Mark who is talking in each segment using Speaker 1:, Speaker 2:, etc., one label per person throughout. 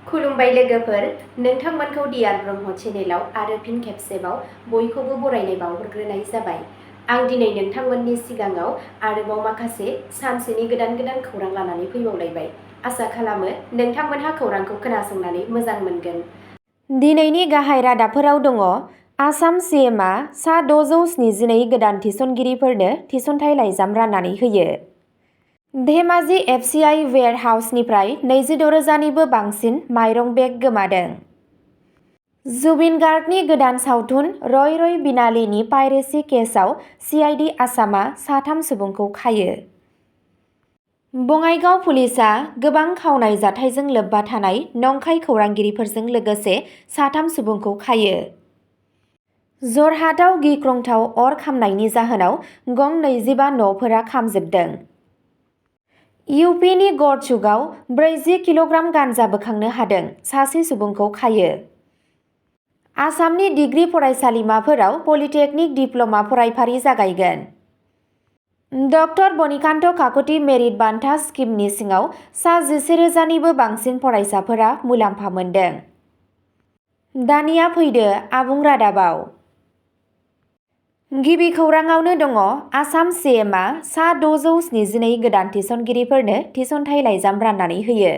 Speaker 1: खुलुमबाय लोगोफोर, नोंथांमोनखौ डियार ब्रह्म चेनेलाव आरो फिन खेबसेबाव बयखौबो बरायनाय बावहरग्रोनाय जाबाय। आं दिनै नोंथांमोननि सिगाङाव आरोबाव माखासे सानसेनि गोदान खौरां लानानै फैबावलायबाय। आसा खालामो नोंथांमोनहा खौरांखौ खोनासंनानै मोजां मोनगोन। दिनैनि गाहाय रादाबफोराव दङ। आसाम सीएमआ सा 672 गोदान थिसनगिरिफोरनो थिसनथाइ लाइजाम राननानै होयो। धेमाजि एफसिआइ वेयारहाउसनिफ्राय 26,000निबो बांसिन माइरं बेग गोमादों। जुबिन गार्गनि गोदान सावथुन रय रय बिनालेनि पाइरेसि केसआव सिआइडि आसामआ 3 सुबुंखौ खायो। बङाइगाव पुलिसआ गोबां खावनाय जाथायजों लोब्बा थानाय नंखाय खौरांगिरिफोरजों लोगोसे 3 सुबुंखौ खायो। जरहाटआव गिख्रंथाव अर खामनायनि जाहोनाव गं 25 न'फोरा खामजोबदों। इउपिनि गड़चुकआव 40 किल'ग्राम गान्जा बोखांनो हादों, सासे सुबुंखौ खायो। आसामनि डिग्री फरायसालिमाफोराव पलिटेकनिक डिप्ल'मा फरायफारि जागायगोन। डक्टर बनिकान्त काकति मेरिट बान्था स्किमनि सिङाव सा 11,000निबो बांसिन फरायसाफोरा मुलाम्फा मोन्दों। दानिया फैदो आबुं रादाबाव। गिबि खौराङावनो दङ। आसाम सीएमआ सा 672 गोदान थिसनगिरिफोरनो थिसनथाइ लाइजाम राननानै होयो।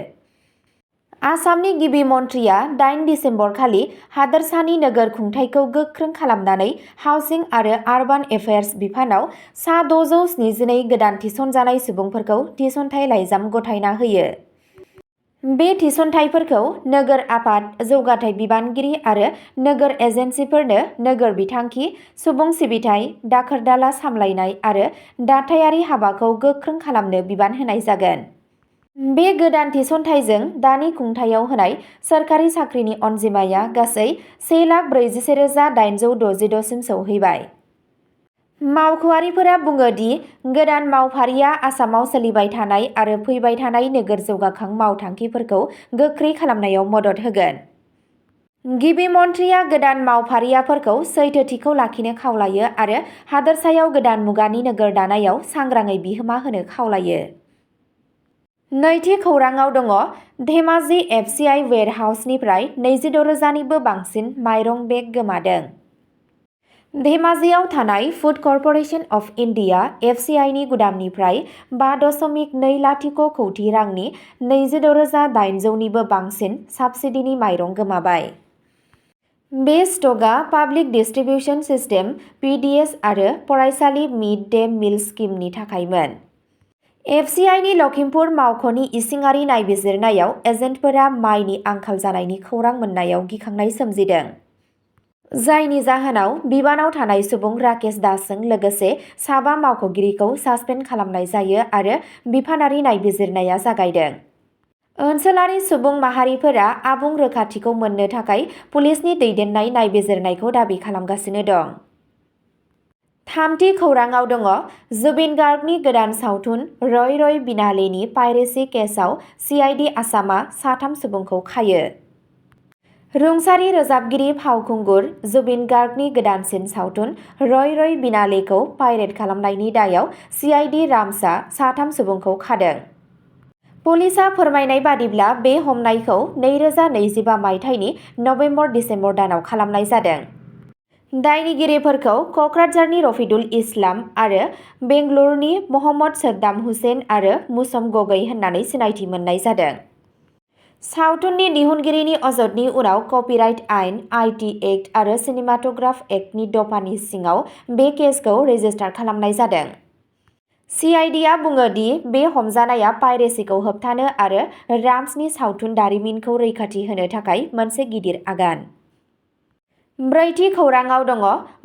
Speaker 1: आसामनि गिबि मन्थ्रिया 8 दिसेम्बर खालि हादोरसानि नोगोर खुंथायखौ गोख्रों खालामनानै हाउसिं आरो आरबान एफेयार्स बिफानाव सा 672 गोदान थिसनजानाय सुबुंफोरखौ थिसनथाइ लाइजाम गथायना होयो। बे थिसनथाइफोरखौ नोगोर आफाद, जौगाथाय बिबानगिरि आरो नोगोर एजेन्सिफोरनो नोगोर बिथांखि, सुबुं सिबिथाइ, दाखोर-दाला सामलायनाय आरो दाथायारि हाबाखौ गोख्रों खालामनो बिबान होनाय जागोन। बे गोदान थिसनथाइजों दानि खुंथायाव होनाय सोरखारि साख्रिनि अनजिमाया गासै 1,41,866 सिम सौहैबाय। मावख'आरिफोरा बुङो दि गोदान मावफारिया आसामाव सोलिबाय थानाय आरो फैबाय थानाय नोगोर जौगाखां मावथांखिफोरखौ गोख्रै खालामनायाव मदद होगोन। गिबि मन्थ्रिया गोदान मावफारियाफोरखौ सैथोथिखौ लाखिनो खावलायो आरो हादोरसायाव गोदान मुगानि नोगोर दानायाव सांग्राङै बिहोमा होनो खावलायो। नैथि खौराङाव दङ। धेमाजि एफसिआइ वेयारहाउसनिफ्राय 26,000निबो बांसिन माइरं बेग गोमादों। धेमाजियाव थानाय फुड कर्परेसन अफ इन्डिया एफसिआइनि गुदामनिफ्राय 5.20 कौटि रांनि 26,800निबो बांसिन साबसिडिनि माइरं गोमाबाय। बे स्टकआ पाब्लिक डिस्ट्रिबिउसन सिस्टेम (पिडिएस) आरो फरायसालि मिड डे मिल स्किमनि थाखायमोन। एफसिआइनि लखिमपुर मावख'नि इसिङारि नायबिजिरनायाव एजेन्टफोरा माइनि आंखाल जानायनि खौरां मोननायाव गिखांनाय सोमजिदों। जायनि जाहोनाव बिबानाव थानाय सुबुं राकेश दासजों लोगोसे 7 मावख'गिरिखौ सासपेन्ड खालामनाय जायो आरो बिफानारि नायबिजिरनाया जागायदों। ओनसोलारि सुबुं माहारिफोरा आबुं रोखाथिखौ मोननो थाखाय पुलिसनि दैदेननाय नायबिजिरनायखौ दाबि खालामगासिनो दं। थामथि खौराङाव दङ। जुबिन गार्गनि गोदान सावथुन रय रय बिनालेनि पाइरेसि केसआव सिआइडि आसामआ 3 सुबुंखौ खायो। रुंसारि रोजाबगिरि फावखुंगुर जुबिन गार्गनि गोदानसिन सावथुन रय रय बिनालेखौ पाइरेट खालामनायनि दायाव सिआइडि राम्सआ 3 सुबुंखौ खादों। पुलिसआ फोरमायनाय बादिब्ला बे हमनायखौ 2025 मायथाइनि नबेम्बर-दिसेम्बर दानाव खालामनाय जादों। दायनिगिरिफोरखौ कक्राझारनि रफिदुल इस्लाम आरो बेंगलुरुनि महम्मद सद्दाम हुसैन आरो मुसम गगै होननानै सिनायथि मोननाय जादों। सावथुननि दिहुनगिरिनि अजदनि उनाव कपिराइट आयेन, आइटि एक्ट आरो सिनेमाट'ग्राफ एक्टनि दफानि सिङाव बे केसखौ रेजिस्टार खालामनाय जादों। सिआइडिआ बुङो दि बे हमजानाया पाइरेसिखौ होबथानो आरो राम्सनि सावथुन दारिमिनखौ रैखाथि होनो थाखाय मोनसे गिदिर आगान। ब्रैथि खौराङाव दङ।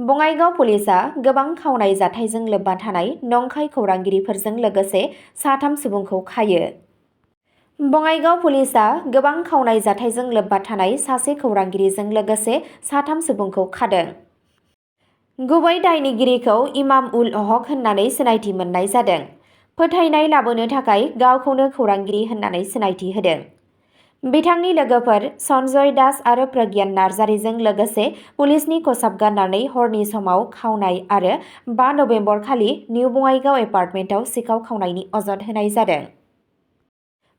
Speaker 1: बङाइगाव पुलिसआ गोबां खावनाय जाथायजों लोब्बा थानाय नंखाय खौरांगिरिफोरजों लोगोसे 3 सुबुंखौ खायो। बङाइगाव पुलिसआ गोबां खावनाय जाथायजों लोब्बा थानाय सासे खौरांगिरिजों लोगोसे 3 सुबुंखौ खादों। गुबै दायनिगिरिखौ इमाम उल हक होननानै सिनायथि मोननाय जादों। फोथायनाय लाबोनो थाखाय गावखौनो खौरांगिरि होननानै सिनायथि होदों। बिथांनि लोगोफोर सन्जय दास आरो प्रज्ञान नार्जारिजों लोगोसे पुलिसनि खसाब गाननानै हरनि समाव खावनाय आरो 5 नबेम्बर खालि निउ बङाइगाव एपार्टमेन्टआव सिखाव खावनायनि अजद होनाय जादों।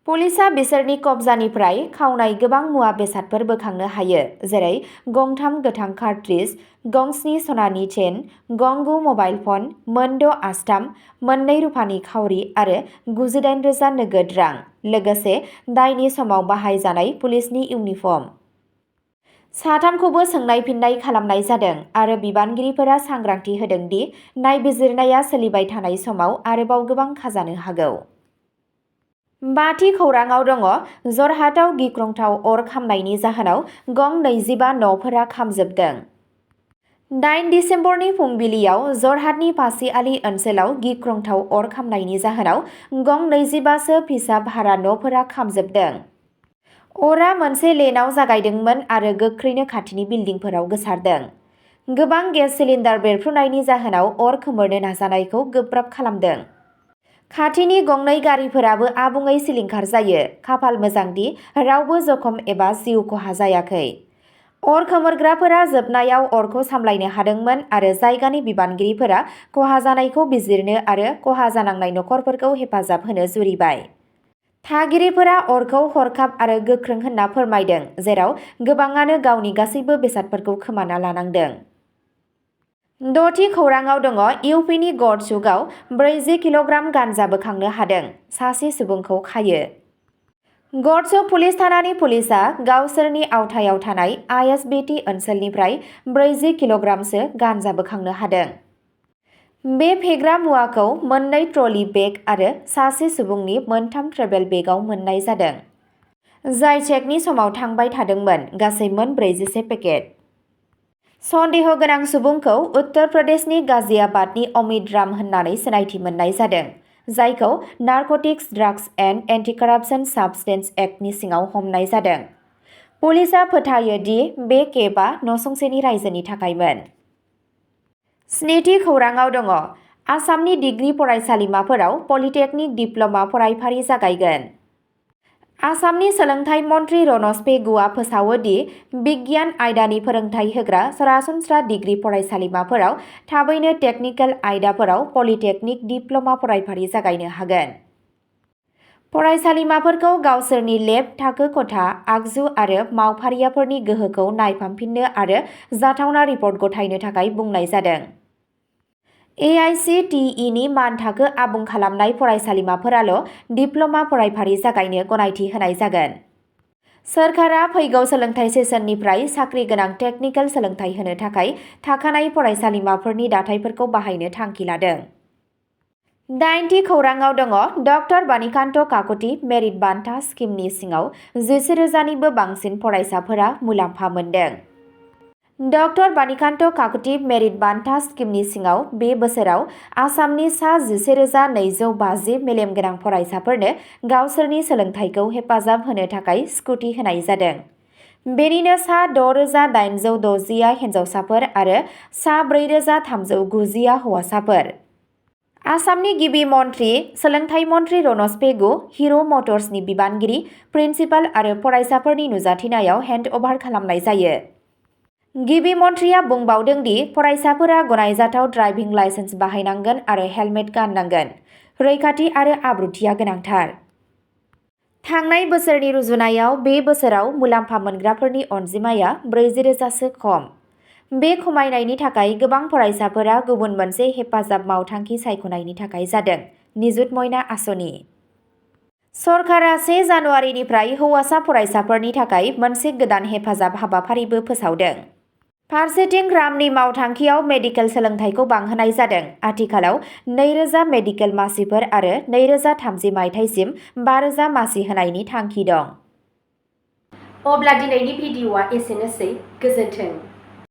Speaker 1: पुलिसा बिसोरनि कब्जानिफ्राय खावनाय गोबां मुवा बेसादफोर बोखांनो हायो, जेरै गंथाम गोथां कार्ट्रिज, गंस्नि सनानि चेन, गं 9 मबाइल फन, मोन 6 आस्थाम, 2 रुफानि खाउरि आरो 98,000 नोगोद रां, लोगोसे दायनि समाव बाहायजानाय पुलिसनि इउनिफर्म। साथामखौबो सोंनाय फिननाय खालामनाय जादों आरो बिबानगिरिफोरा सांग्रांथि होदों दि नायबिजिरनाया सोलिबाय थानाय समाव आरोबाव गोबां खाजानो हागौ। बाथि खौराङाव दङ जरहाटआव गिख्रंथाव अर खामनायनि जाहोनाव गं 25 न'फोरा खामजोबदों। 8 दिसेम्बरनि फुंबिलियाव जरहाटनि फासिआलि ओनसोलाव गिख्रंथाव अर खामनायनि जाहोनाव गं 25सो फिसा भारा न'फोरा खामजोबदों। अरआ मोनसे लेनआव जागायदोंमोन आरो गोख्रैनो खाथिनि बिल्डिंफोराव गोसारदों। गोबां गेस सिलिन्डार बेरफ्रुनायनि जाहोनाव अर खोमोरनो नाजानायखौ गोब्राब खालामदों। खाथिनि गंनै गारिफोराबो आबुङै सिलिंखार जायो। खाफाल मोजांदि रावबो जखम एबा जिउ खहा जायाखै। अर खोमोरग्राफोरा जोबनायाव अरखौ सामलायनो हादोंमोन आरो जायगानि बिबानगिरिफोरा खहा जानायखौ बिजिरनो आरो खहा जानांनाय नखरफोरखौ हेफाजाब होनो जुरिबाय। थागिरिफोरा अरखौ हरखाब आरो गोख्रों होनना फोरमायदों, जेराव गोबाङानो गावनि गासैबो बेसादफोरखौ खोमाना लानांदों। 6थि खौराङाव दङ इउपिनि गडसुगाव 40 किल'ग्राम गान्जा बोखांनो हादों, सासे सुबुंखौ खायो। गडसुग पुलिस थानानि पुलिसआ गावसोरनि आवथायाव थानाय आइएसबिटि ओनसोलनिफ्राय 40 किल'ग्रामसो गान्जा बोखांनो हादों। बे फेग्रा मुवाखौ 2 ट्रली बेग आरो सासे सुबुंनि 3 ट्रेभेल बेगआव मोन्नाय जादों, जाय चेकनि समाव थांबाय थादोंमोन, गासै 41 पेकेट। सन्देह गोनां सुबुंखौ उत्तर प्रदेशनि गाजियाबादनि अमित राम होननानै सिनायथि मोननाय जादों, जायखौ नारक'टिक्स, ड्राग्स एन्ड एन्टि-कराप्सन साबस्टेन्स एक्टनि सिङाव हमनाय जादों। पुलिसआ फोथायो दि बे केबआ नसुंसेनि रायजोनि थाखायमोन। 7थि खौराङाव दङ आसामनि डिग्री फरायसालिमाफोराव पलिटेकनिक डिप्ल'मा फरायफारि जागायगोन। आसामनि सोलोंथाइ मन्थ्रि रनज पेगुआ फोसावो दि बिगियान आयदानि फोरोंथाय होग्रा सरासनस्रा डिग्री फरायसालिमाफोराव थाबैनो टेकनिकेल आयदाफोराव पलिटेकनिक डिप्ल'मा फरायफारि जागायनो हागोन। फरायसालिमाफोरखौ गावसोरनि लेब, थाखो खथा, आगजु आरो मावफारियाफोरनि गोहोखौ नायफामफिननो आरो जाथावना रिपर्ट गथायनो थाखाय बुंनाय जादों। AICTEनि मानथाखो आबुं खालामनाय फरायसालिमाफोराल' डिप्ल'मा फरायफारि जागायनो गनायथि होनाय जागोन। सोरखारा फैगौ सोलोंथाइ सेसननिफ्राय साख्रि गोनां टेकनिकेल सोलोंथाइ होनो थाखाय थाखानाय फरायसालिमाफोरनि दाथायफोरखौ बाहायनो थांखि लादों। 8थि खौराङाव दङ डक्टर बानिकान्त काकति मेरिट बान्था स्किमनि सिङाव 11,000निबो बांसिन फरायसाफोरा मुलाम्फा मोन्दों। डक्टर बानिकान्त काकति मेरिट बान्था स्किमनि सिङाव बे बोसोराव आसामनि सा 11,250 मेलेमगोनां फरायसाफोरनो गावसोरनि सोलोंथाइखौ हेफाजाब होनो थाखाय स्कुटि होनाय जादों। बेनिनो सा 6,860आ हिन्जावसाफोर आरो सा 4,390आ हौवासाफोर। आसामनि गिबि मन्थ्रि सोलोंथाइ मन्थ्रि रनज पेगु, हिर' मटर्सनि बिबानगिरि, प्रिन्सिपाल आरो फरायसाफोरनि नुजाथिनायाव हेन्ड अभार खालामनाय जायो। गिबि मन्थ्रिया बुंबावदों दि फरायसाफोरा गनायजाथाव ड्राइभिं लाइसेन्स बाहायनांगोन आरो हेलमेट गाननांगोन। रैखाथि आरो आब्रुथिया गोनांथार। थांनाय बोसोरनि रुजुनायाव बे बोसोराव मुलाम्फा मोनग्राफोरनि अनजिमाया 40,000सो खम। बे खमायनायनि थाखाय गोबां फरायसाफोरा गुबुन मोनसे हेफाजाब मावथांखि सायख'नायनि थाखाय जादों, निजुत मयना आसनि। सरकारा 1 जानुवारिनिफ्राय हौवासा फरायसाफोरनि थाखाय मोनसे गोदान हेफाजाब हाबाफारिबो फोसावदों। फारसेथिं रामनि मावथांखियाव मेडिकेल सोलोंथाइखौ बांहोनाय जादों। आथिखालाव 2,000 मेडिकेल मासिफोर आरो 2030 मायथाइसिम 5,000 मासि होनायनि थांखि दं। अब्ला दिनैनि भिडिअ'आ एसेनोसै। गोजोन्थों।